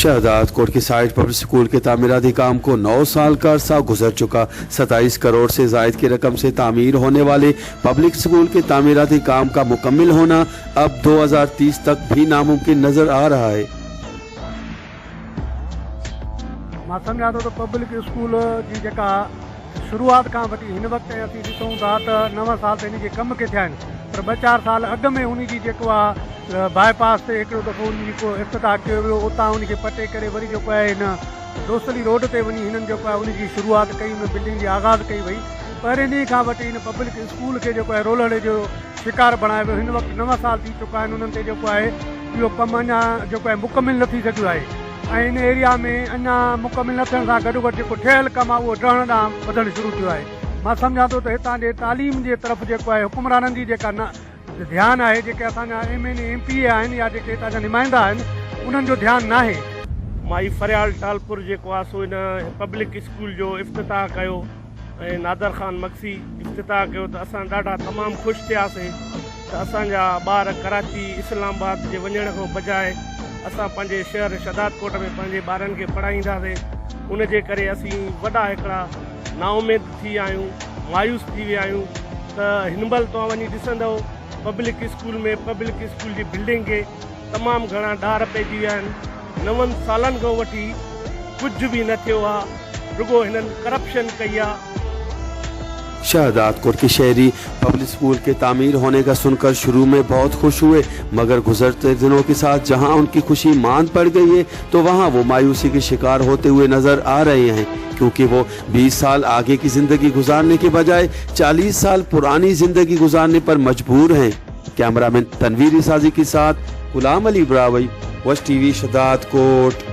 शहजादकोट की side public school के तामीराती काम को 9 साल का अरसा गुजर चुका। 27 करोड़ से जायद की रकम से तामीर होने वाले पब्लिक स्कूल के तामीराती काम का मुकम्मल होना अब 2030 तक भी नामुमकिन नजर आ रहा है। مان سمجهان ٿو ته پبلڪ اسڪول جي جيڪا شروعات کان وٺي هن وقت تائين اسين ڏسون ٿا ته نو سال ته هن جي ڪم کي ٿيا آهن پر ٻه چار سال اڳ ۾ ان جي جيڪو آهي باء پاس تي هڪڙو دفعو ان جي ڪو افتتاح ڪيو ويو اتان ان کي پٽي ڪري وري جيڪو آهي هن دوسلي روڊ تي وڃي هنن جيڪو آهي ان جي شروعات ڪئي ان بلڊنگ جي آغاز ڪئي وئي پهرين ڏينهن کان وٺي هن پبلڪ اسڪول کي جيڪو آهي رولهڙي جو شڪار بڻايو ويو هن وقت نو سال ٿي چڪا آهن انهن تي جيڪو آهي اهو ڪم اڃا جيڪو آهي مڪمل نه ٿي سگهيو آهي ۽ ان ايريا ۾ اڃا مڪمل نه ٿيڻ سان گڏوگڏ جيڪو ٺهيل ڪم آهي اهو ڊهڻ ڏانهن وڌڻ شروع ٿيو آهي. مان سمجهان ٿو ته هتان جي تعليم جي طرف جيڪو آهي حڪمرانن جي جيڪا نه ڌيان آهي جيڪي اسان جا M N A M P A آهن يا جيڪي هتان جا نمائندا آهن انهن جو ڌيان ناهي. مائي فريال ٽالپر جيڪو آهي سو ان پبلڪ اسڪول جو افتتاح ڪيو ۽ نادر خان مگسي افتتاح ڪيو ته اسان ڏاڍا تمام خوش ٿياسين. ته اسان جا ٻار ڪراچي، اسلام آباد جي وڃڻ کان بجاء اسان پنهنجي شهر شهدادڪوٽ ۾ پنهنجي ٻارن کي پڙهائينداسين ان جي ڪري اسين وڏا هڪڙا نااميد ٿي ويا آهيون مايوس ٿي ويا آهيون ته هن مهل توهان وڃي ڏسندؤ پبلڪ اسڪول ۾ پبلڪ اسڪول جي بلڊنگ کي تمام گهڻا ڏار پئجي ويا آهن نون سالن کان وٺي ڪجهه به نه ٿيو آ رڳو هنن ڪرپشن ڪئي آ. شهدادڪوٽ के शहरी पब्लिक स्कूल के तामीर होने का सुनकर शुरू में बहुत खुश हुए, मगर गुजरते दिनों के साथ जहां उनकी खुशी मांद पड़ गई है तो वहां वो मायूसी के शिकार होते हुए नजर आ रहे हैं, क्योंकि वो 20 साल आगे की जिंदगी गुजारने के बजाय 40 साल पुरानी जिंदगी गुजारने पर मजबूर हैं। कैमरामैन तनवीर इसाजी के साथ गुलाम अली ब्रावई, वश टीवी, शहदादकोट।